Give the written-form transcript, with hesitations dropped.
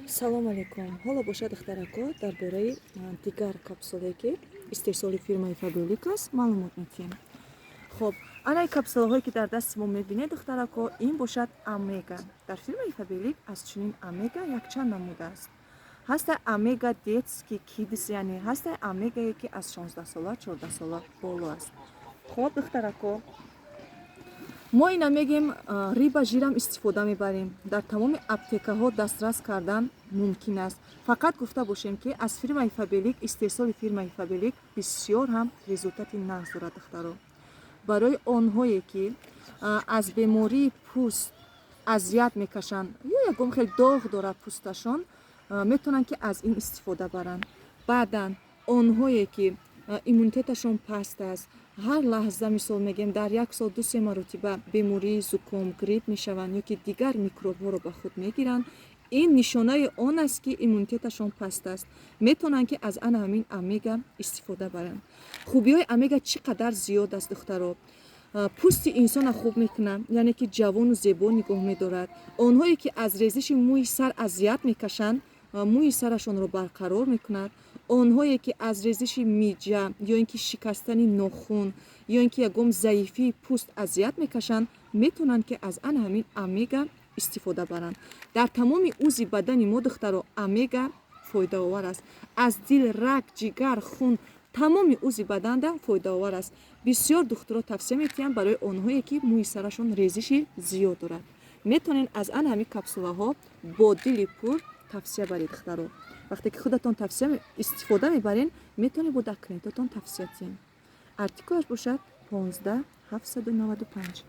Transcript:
Салом алейкум. Ҳоло бошад, духтарако, дар бораи дигар капсуле, ки истеҳсоли фирмаи Фаберлик аст, маълумот медиҳем. Хоб, анаи капсулаҳое, ки дар дасти мо мебинед, духтарако, ин бошад омега. Дар фирмаи Фаберлик аз чунин омега якчанд намуда аст. Ҳаста омега детский, кидс, яъне ҳаста омегае, ки аз 16 сола, 14 сола боло аст. Хоб, духтарако, мо ина мегем, рыба жир ам истифода мебарем. Дар тамоми аптекаҳо дастрас кардан мумкин аст. Фақат гуфта бошем, ки аз фирмаи Фаберлик, истеҳсоли фирмаи Фаберлик бисёр ҳам результати нағз дорад, духтаро. Барои онҳое, ки аз бемории пӯст азият мекашанд ё ягон хел доғ дорад пӯсташон, метавонанд, ки аз ин истифода баранд. Баъдан онҳое, ки иммунитеташон паст аст, ҳар лаҳза, мисол мегем, дар як сол ду-се маротиба бемории зуком, грипп мешаванд ё ки дигар микробҳоро ба худ мегиранд, ин нишонаи он аст, ки иммунитеташон паст аст, метавонанд, ки аз ана ҳамин омега истифода баранд. Хубиҳои омега чӣ қадар зиёд аст, духтаро. Пӯсти инсона хуб мекунад, яъне ки ҷавону зебо нигоҳ медорад. Онҳое, ки аз резиши мӯи сар азият мекашанд, мӯи сарашонро барқарор мекунад. Онҳое, ки аз резиши миҷа ё ин ки шикастани нохун ё ин ки ягон заифии пӯст азият мекашанд, метавонанд, ки аз ана ҳамин омега истифода баранд. Дар тамоми узви бадани мо, духтаро, омега фоидаовар аст. Аз дил, раг, ҷигар, хун, тамоми узви баданда фоидаовар аст. Бисёр духтуро тавсия медиҳам. Барои онҳое, ки мӯи сарашон резиши зиёд дорад, метавонед аз ана ҳамин капсулаҳо бо дили пур тавсия баред. Духтаро, вақте ки худатон тавсия истифода мебарен, метавонед бо дар клиентотон тавсия диҳем. Артикулаш бошад 15795.